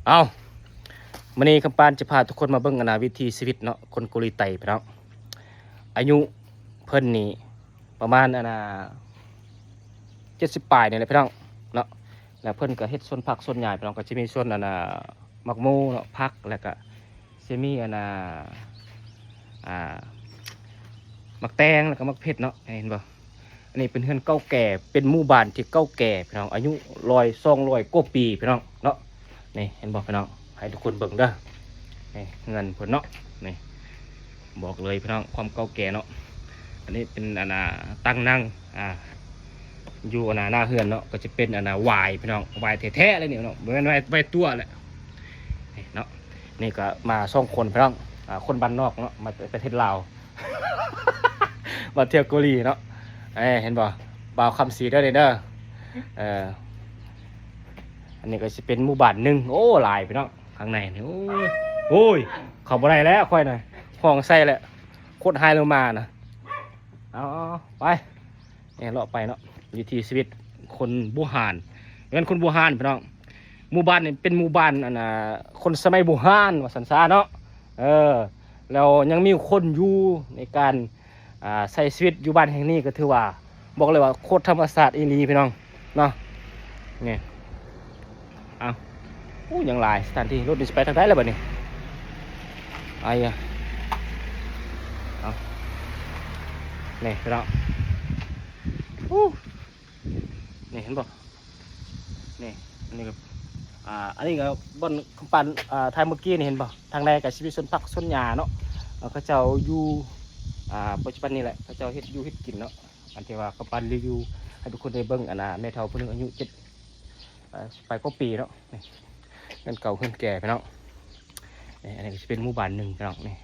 ເອົາ ມື້ນີ້ຄຳປານຈະພາທຸກຄົນມາເບິ່ງ ອັນນ່າ ວິຖີຊີວິດເນາະ ຄົນເກົາຫຼີໃຕ້ພີ່ນ້ອງ. ອາຍຸເພິ່ນນີ້ປະມານ ອັນນ່າ ເຈັດສິບປາຍນີ້ແຫຼະພີ່ນ້ອງເນາະ. ແລ້ວເພິ່ນກໍເຮັດສວນຜັກສວນຫຍ້າພີ່ນ້ອງ ກໍຈະມີສວນ ອັນນ່າ ໝາກໂມເນາະ ຜັກ ແລ້ວກໍຊິມີ ອັນນ່າ ອ່າ ໝາກແຕງ ແລ້ວກໍໝາກເຜັດເນາະ ເຫັນບໍ່? ອັນນີ້ເປັນເຮືອນເກົ່າແກ່ ເປັນໝູ່ບ້ານທີ່ເກົ່າແກ່ພີ່ນ້ອງ ອາຍຸຮ້ອຍ ສອງຮ້ອຍກວ່າປີພີ່ນ້ອງເນາະ. ນີ້ເຫັນບໍ່ພີ່ນ້ອງ? ໃຫ້ທຸກຄົນເບິ່ງເດີ ນີ້ເຮືອນເພິ່ນເນາະ. ນີ້ບອກເລີຍພີ່ນ້ອງ ຄວາມເກົ່າແກ່ເນາະ. ອັນນີ້ເປັນ ອັນນ່າ ຕັ່ງນັ່ງ ອ່າ ຢູ່ ອັນນ່າ ໜ້າເຮືອນເນາະ ກໍຈະເປັນ ອັນນ່າ ຫວາຍພີ່ນ້ອງ ຫວາຍແທ້ໆເລີຍນີ້ເນາະ ບໍ່ແມ່ນຫວາຍ ຫວາຍຕົວແຫຼະ. ນີ້ເນາະ ນີ້ກໍມາສອງຄົນພີ່ນ້ອງ ອ່າ ຄົນບ້ານນອກເນາະ ມາຈາກປະເທດລາວ ມາທ່ຽວເກົາຫຼີເນາະ. ເອີ ເຫັນບໍ່? ບ່າວຄຳສີເດີນີ້ເດີ. ເອີ ອັນນີ້ກໍຊິເປັນໝູ່ບ້ານໜຶ່ງ ໂອ້ ຫຼາຍພີ່ນ້ອງ ຂ້າງໃນນີ້ ໂອ້ຍ ໂອ້ຍ ເຂົ້າບໍ່ໄດ້ແລ້ວຂ້ອຍນະ ຮ້ອງໃສ່ແລ້ວ ໂຄດຮ້າຍລົງມານະ. ເອົາໆໆ ໄປ ນີ້ເລາະໄປເນາະ ວິຖີຊີວິດຄົນບູຮານ ແມ່ນຄົນບູຮານພີ່ນ້ອງ. ໝູ່ບ້ານນີ້ເປັນໝູ່ບ້ານ ອັນນ່າ ຄົນສະໄໝບູຮານວ່າຊັ້ນຊະເນາະ. ເອີ ແລ້ວຍັງມີຄົນຢູ່ໃນການ ອ່າ ໃຊ້ຊີວິດຢູ່ບ້ານແຫ່ງນີ້ ກໍຖືວ່າ ບອກເລີຍວ່າໂຄດທຳມະຊາດອີ່ຫຼີພີ່ນ້ອງເນາະ. ນີ້ ເອົາ ໂອ້ ຍັງຫຼາຍສະຖານທີ່ ລົດນີ້ຊິໄປທາງໃດລະບັດນີ້? ອາຍາ ເອົາ ນີ້ພີ່ນ້ອງ ໂອ້ ນີ້ເຫັນບໍ່? ນີ້ ອັນນີ້ກໍ ອ່າ ອັນນີ້ກໍບ່ອນຄຳປານ ອ່າ ຖ່າຍເມື່ອກີ້ນີ້ ເຫັນບໍ່? ທາງໃນກໍຊິມີສວນຜັກສວນຫຍ້າເນາະ. ເຂົາເຈົ້າຢູ່ ອ່າ ປັດຈຸບັນນີ້ແຫຼະ ເຂົາເຈົ້າເຮັດຢູ່ເຮັດກິນເນາະ. ອັນທີ່ວ່າຄຳປານຣີວິວໃຫ້ທຸກຄົນໄດ້ເບິ່ງ ອັນນ່າ ແມ່ເຖົ້າຜູ້ໜຶ່ງອາຍຸເຈັດ ເອີ ປາຍກວ່າປີເນາະ. ນີ້ເຮືອນເກົ່າເຮືອນແກ່ພີ່ນ້ອງ. ນີ້ ອັນນີ້ກໍຊິເປັນໝູ່ບ້ານໜຶ່ງພີ່ນ້ອງ. ນີ້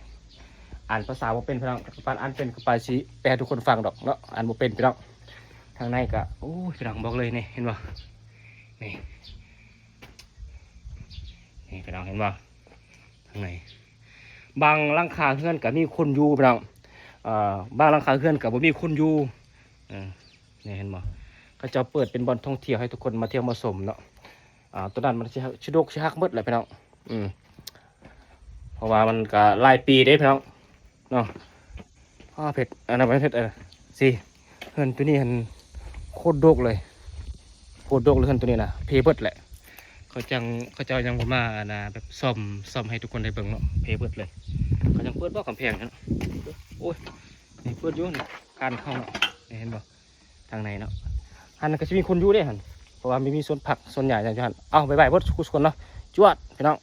ອ່ານພາສາບໍ່ເປັນພີ່ນ້ອງ ຄຳປານອ່ານເປັນ ຄຳປານຊິແປໃຫ້ທຸກຄົນຟັງດອກເນາະ ອ່ານບໍ່ເປັນພີ່ນ້ອງ. ທາງໃນກໍ ໂອ້ຍ ພີ່ນ້ອງ ບອກເລີຍ ນີ້ເຫັນບໍ່? ນີ້ ນີ້ພີ່ນ້ອງເຫັນບໍ່? ທາງໃນ ບາງຫຼັງຄາເຮືອນກໍມີຄົນຢູ່ພີ່ນ້ອງ ເອີ ບາງຫຼັງຄາເຮືອນກໍບໍ່ມີຄົນຢູ່. ເອີ ນີ້ເຫັນບໍ່? ເຂົາເຈົ້າເປີດເປັນບ່ອນທ່ອງທ່ຽວໃຫ້ທຸກຄົນມາທ່ຽວມາຊົມເນາະ. ອ່າ ຕົວນັ້ນມັນຊິ ຊິດົກຊິຫັກໝົດແຫຼະພີ່ນ້ອງ. ອືມ ເພາະວ່າມັນກໍຫຼາຍປີເດ້ພີ່ນ້ອງເນາະ. ອ້າ ເຜັດ ອັນນັ້ນເຜັດ ເອີ ຊິ ເຮືອນຕົວນີ້ຫັ້ນໂຄດດົກເລີຍ ໂຄດດົກເລີຍ ເຮືອນຕົວນີ້ນະ ເພເບິດແຫຼະ. ເຂົາຈັ່ງ ເຂົາເຈົ້າຍັງບໍ່ມາ ອັນນ່າ ແບບສ້ອມ ສ້ອມໃຫ້ທຸກຄົນໄດ້ເບິ່ງເນາະ ເພເບິດເລີຍ. ເຂົາຍັງເປີດບໍ່ກຳແພງເນາະ? ໂອ້ຍ ນີ້ເປີດຢູ່ນີ້ ການເຂົ້າເນາະ ນີ້ເຫັນບໍ່? ທາງໃນເນາະ ຫັ້ນກໍຊິມີຄົນຢູ່ເດ້ຫັ້ນ ເພາະວ່າມີ ມີສວນຜັກສວນຫຍ້າຫຍັງຢູ່ຫັ້ນ. ເອົາ ບາຍບາຍເບິດທຸກຄົນເນາະ ຈວດພີ່ນ້ອງ.